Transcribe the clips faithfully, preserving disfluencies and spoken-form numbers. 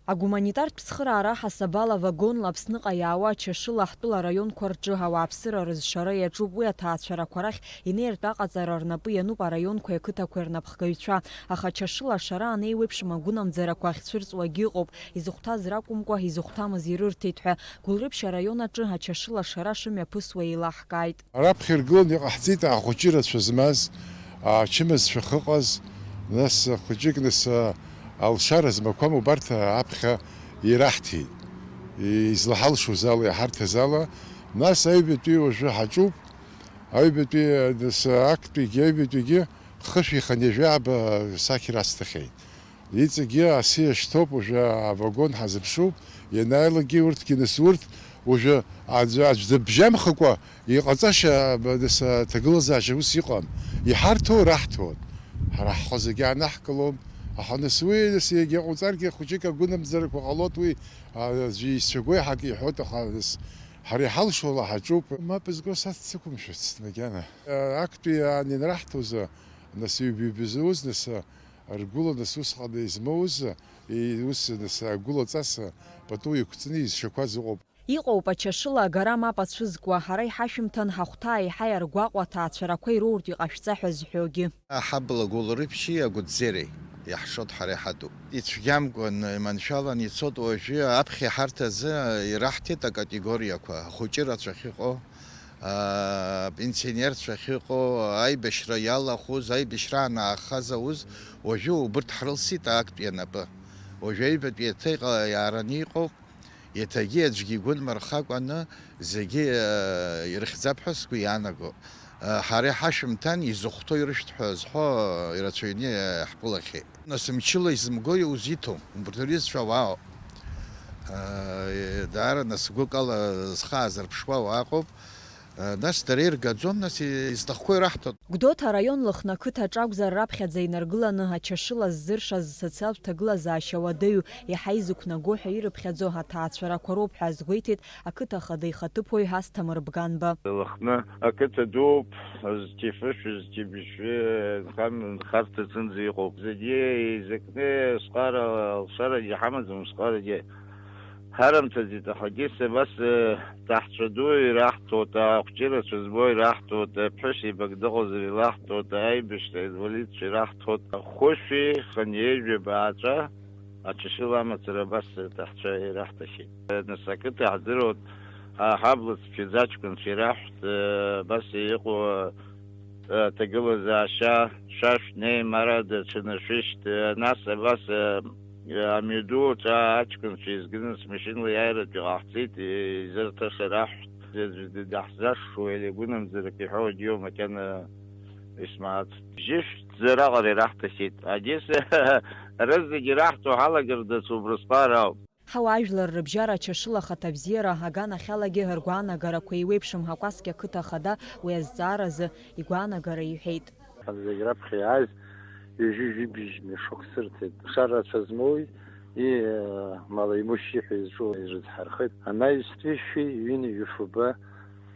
Агуманитартә цхыраара аҳасабала вагонла Аԥсныҟа иаауа ачашыла ҳтәыла араионқәа рҿы ауааԥсыра рызшара иаҿуп, уи аҭаацәарақәа рахь инеиртә аҟаҵара рнапы иануп араионқәеи ақыҭақәеи рнапхгаҩцәа, аха ачашыла ашара анеиуеиԥшым агәынамӡарақәа ахьцәырҵуагьы ыҟоуп, изыхәҭаз ракәымкәа, изыхәҭамыз ирырҭеит ҳәа. Гәылрыԥшь араион аҿы ачашыла ашара шымҩаԥысуа еилаҳкааит. Раԥхьа иргыланы иҟаҳҵеит ахәыҷы рацәа змаз, ачымазцәа ахьыҟаз, нас хәыҷык, нас, а, алшара змақәам убарҭ аԥхьа ираҳҭеит. Излаҳалшоз ала, иҳарҭаз ала, нас аҩбатәи уажәы ҳаҿуп, аҩбатәи, нас, актәигьы, аҩбатәигьы хышә иханы ҩажәи ааба сақьра асҭахьеит. Иҵегьы асы иашьҭоуп, уажәы авагон ҳазыԥшуп, ианааилакгьы урҭгьы, нас урҭ уажәы аӡә, аӡә дыбжьамхакәа иҟаҵаша, нас, аҭагылазаашьа ус иҟам. Иҳарҭо раҳҭоит. Ҳара ҳхы зегьы анаҳкылом. Аха нас уи, нас, егьа ҟауҵаргьы хәыҷык агәынамӡарақәа ҟалоит уи, а, аӡәы исцәагои ҳак иҳәоит, аха нас ҳара иҳалшо ала ҳаҿуп. Мап зго са дсықәымшәацт макьана. А, актәи аан ианраҳҭозы, нас ҩба-ҩба зауз, нас, а, ргәыла, нас, усҟан измоуз, и-, ус, нас, агәылаҵас, а, пату иқәҵны изшақәаз ыҟоуп. Иҟоуп ачашыла агара мап ацәызкуа, ҳара иҳашәымҭан ҳахәҭа еиҳа иаргәаҟуа аҭаацәарақәа ироуртә иҟашәҵа ҳәа зҳәогьы. Аҳабла Гәылрыԥшьи Агәыӡери иаҳшоит ҳара иҳатәу. Ицәгьамкәан, иманшәалан ицоит уажәы аԥхьа ҳарҭ азы ираҳҭеит акатегориақәа, ахәыҷы рацәа ахьыҟоу, апенсионерцәа ахьыҟоу, аибашьра иалахәыз, аибашьраан аахаз ауз, уажәы убырҭ ҳрылсит актәи анапы. Уажәы аҩбатәи еиҭа иҟа-, иаараны иҟоуп. Еиҭагьы аӡәгьы игәы нмырхакәаны зегьы, э, ирыхьӡап ҳәа сгәы иаанаго. Э, ҳара иҳашәымҭан изыхәҭоу ирышәҭ ҳәа зҳәо, э, ирацәаҩны, э, ҳԥылахьеит. Нас мчыла изымго иузиҭом, убарҭ рҩызцәа ауаауп. Э, даара нас гәыкала зхы аазырԥшуа уааҟоуп. Э, нас дара иргаӡом, нас изҭахқәоу ираҳҭоит. Гәдоуҭа араион Лыхны ақыҭаҿ акәзар, раԥхьаӡа инаргыланы ачашыла ззыршаз социалтә ҭагылазаашьа уадаҩу, иаҳа изықәнаго ҳәа ирыԥхьаӡо аҭаацәарақәа роуп ҳәа азгәеиҭеит ақыҭа ахада ихаҭыԥуаҩ Асҭамыр Бганба. Лыхны ақыҭа дууп, зқьи фышәи, зқьи быжьшәи, нхам-, нхарҭаҿынӡа иҟоуп. Зегьы еизакны, сҟара алшарагьы ҳамаӡам, сҟарагьы ҳарымҭаӡеит, аха Гиса абас, э, ҭаҳцәа ду ираҳҭоит, ахәҷы рацәа збо ираҳҭоит, ԥҳәыс еибак дыҟазар илаҳҭоит, аибашьра инвалидцәа ираҳҭоит, хәышәи хынҩажәи бааҵәа ачашыла амацара абас ҭаҳцәа ираҳҭахьеит. Нас ақыҭа иаҳдыруеит, аҳабла цәгьаӡа аҷкәынцәа ираҳәт, э, абас иҟоу, э, ҭагылазаашьа, шәа шәнеи, ма ара даҽа нышәышьҭ, э, нас абас, э, Амҩаду ҿа аҷкәынцәа изганы смашьынала иааиратәы иҟаҳҵеит, изырҭаша раҳәт, аӡәы даҳзашшуа, или агәынамӡарак иҳәо аудио макьана исмаҳацт. Бжьышәҭӡа раҟара ираҳҭахьеит. Адиса рызегьы ираҳҭо ҳалагар дац убрысҟак ауп. Ҳауаажәлар рыбжьара ачашыла ахаҭабзиара аганахьалагьы ргәаанагарақәа еиуеиԥшым ҳәа Кәасқьа ақыҭа ахада уи азҵааразы игәаанагара иҳәеит. Зегь раԥхьа иааз ҩажәи жәибжь мҩашықәса рҭеит. Ԥсшьара рацәа змоуи, и, мала имущи ҳәа изҿу ирыцҳархеит. Анаҩстәи шәи ҩынҩажәи фба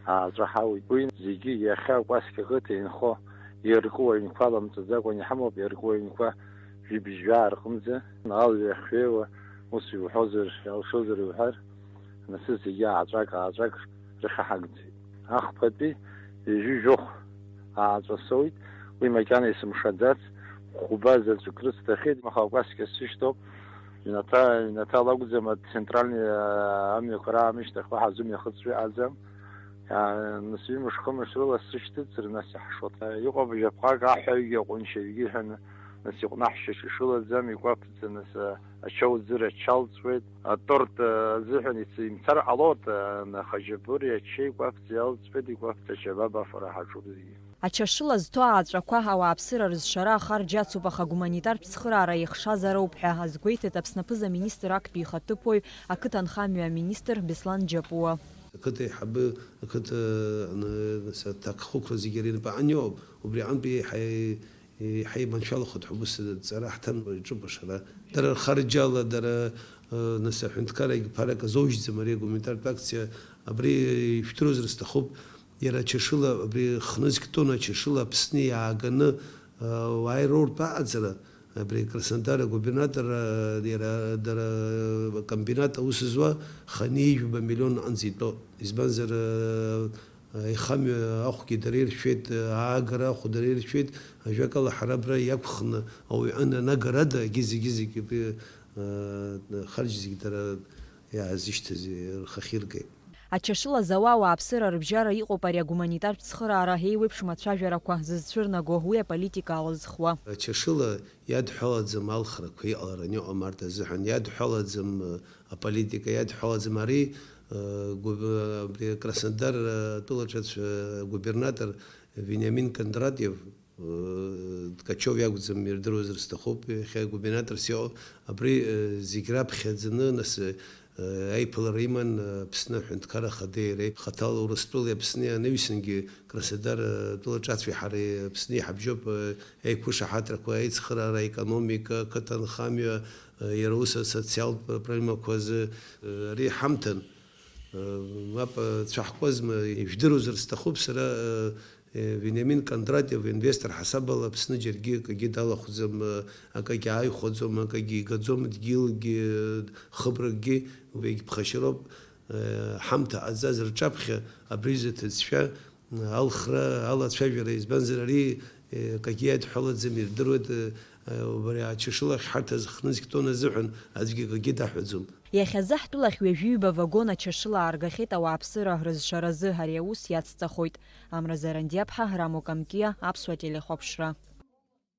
ааҵәа ҳауит. Уи зегьы иахьа Кәасқьа ақыҭа инхо, иарку аҩнқәа ламҵаӡакәан иҳамоуп, иарку аҩнқәа жәибжь жәаа рҟынӡа, алҩа ахьҩеиуа, ус иуҳәозар, иалшозар иуҳәар, нас зегьы ааҵәак-ааҵәак рыхьаҳагӡеит. Ахԥатәи ҩажәи жәохә ааҵәа соуит, уи макьана исымшаӡац, хәба заҵәык рыцҭахьеит, аха Кәасқьа сышьҭоуп, ҩнаҭа, ҩнаҭа лакәӡам, ацентральни, а, амҩақәа раамышьҭахьла ҳазумҩахыҵ ҳәа иҟаӡам. А, нас ҩымш-хымш рыла сышьҭыҵыр, нас иаҳшоит. Иҟоуп жәаԥҟак аҳәаҩгьы аҟәыншьаҩгьы ҳәа, нас иҟәнаҳшьаҿ ишылаӡам, икәаԥӡа, нас, а, ачаузыра ачалҵуеит, аторт, а, азыҳәан ици-, имцар ҟалоит, а, аха џьабури ачеи кәаԥӡа иалҵуеит, икәаԥӡа ачабаб афара ҳаҿуп зегьы. Ачашыла зҭо ааҵәақәа ауааԥсыра рызшара ахарџь ацуп, аха гуманитартә цхыраара ихшазароуп ҳәа азгәеиҭеит Аԥсны аԥыза-министр актәи ихаҭыԥуаҩ, ақыҭанхамҩа аминистр Беслан Џьапуа. Ақыҭа аиҳабы, ақыҭа, аны, нас, аҭакхықәра зегьы ари инапы аҟны иоуп. Убри аҟынтәи еиҳа, еиҳа иманшәалахоит ҳәа ус ҵара ҳҭан, иаҿуп ашара. Дара рхарџьала, дара, э, нас, аҳәынҭқаррагь ԥарак азоужьӡам ари агуманитартә акциа. Абри ишәдыруазар сҭахуп, иара ачашыла, абри хнызқь тонна ачашыла Аԥсны иааганы, э, уааи роуртә аҟаҵара, Абри Краснодар агубернатор, иара дара акомбинат аус зуа хынҩажәаба миллион аҟынӡа итәоуп. Избанзар, аихамҩа ахәгьы дара иршәеит, аагара ахә дара иршәеит, ажәакала, ҳара абра иақәхны ауаҩы ананагарада, егьи зегьы-зегьы абри, харџь зегьы дара иаазышьҭыз рхахьы иргеит. Ачашыла зауа ауааԥсыра рыбжьара иҟоуп ари агуманитартә цхыраара еиуеиԥшым ацәажәарақәа зызцәырнаго, уи аполитика алызхуа. Ачашыла иадҳәалаӡам алхрақәа иҟалараны иҟам арҭ азыҳәан, иадҳәалаӡам, э, аполитика, иадҳәалаӡам ари, э, губ-, абри Краснодар, э, атәылаҿацә, э, губернатор Вениамин Кондратьев, Ткачев иакәӡам, ирдыруазар сҭахуп, иахьа губернаторс иҟоу, абри, э, зегь раԥхьаӡаны, нас, э, аиԥылара иман, э, Аԥсны Аҳәынҭқарра Ахада иареи, хаҭала Урыстәылеи Аԥсни анаҩсангьы Краснодар, э, тәылаҿацәеи ҳареи Аԥсни иҳабжьоуп, э, аиқәышаҳаҭрақәа, аицхыраара, аекономика, ақыҭанхамҩа, э, иара ус асоциалтә проблемақәа азы, э, ари ҳамҭан. Мап, цәаҳкуазма, ижәдыруазар сҭахуп сара, э, Вениамин Кондратьев инвестор ҳасабала Аԥсны џьаргьы акагьы далахәӡам, акагьы ааихәаӡом, акагьы игаӡом, дгьылгьы, хыбракгьы, убригь ԥхашьароуп, э, ҳамҭа ҟаҵаз рҿаԥхьа абри изы аҭыӡшәа, алхра, алацәажәара, избанзар ари, э, акагьы иадҳәалаӡам, ирдыруеит, э, убри ачашылахь ҳарҭ азы хнызқь тонна азыҳәан аӡәгьы акагьы даҳәаӡом. Иахьазы ҳтәылахь ҩажәи ҩба вагон ачашыла ааргахьеит ауааԥсыра рызшаразы, ари аус иацҵахоит. Амра Зарандиаԥҳа, Рамо Камкиа, Аԥсуа телехәаԥшра.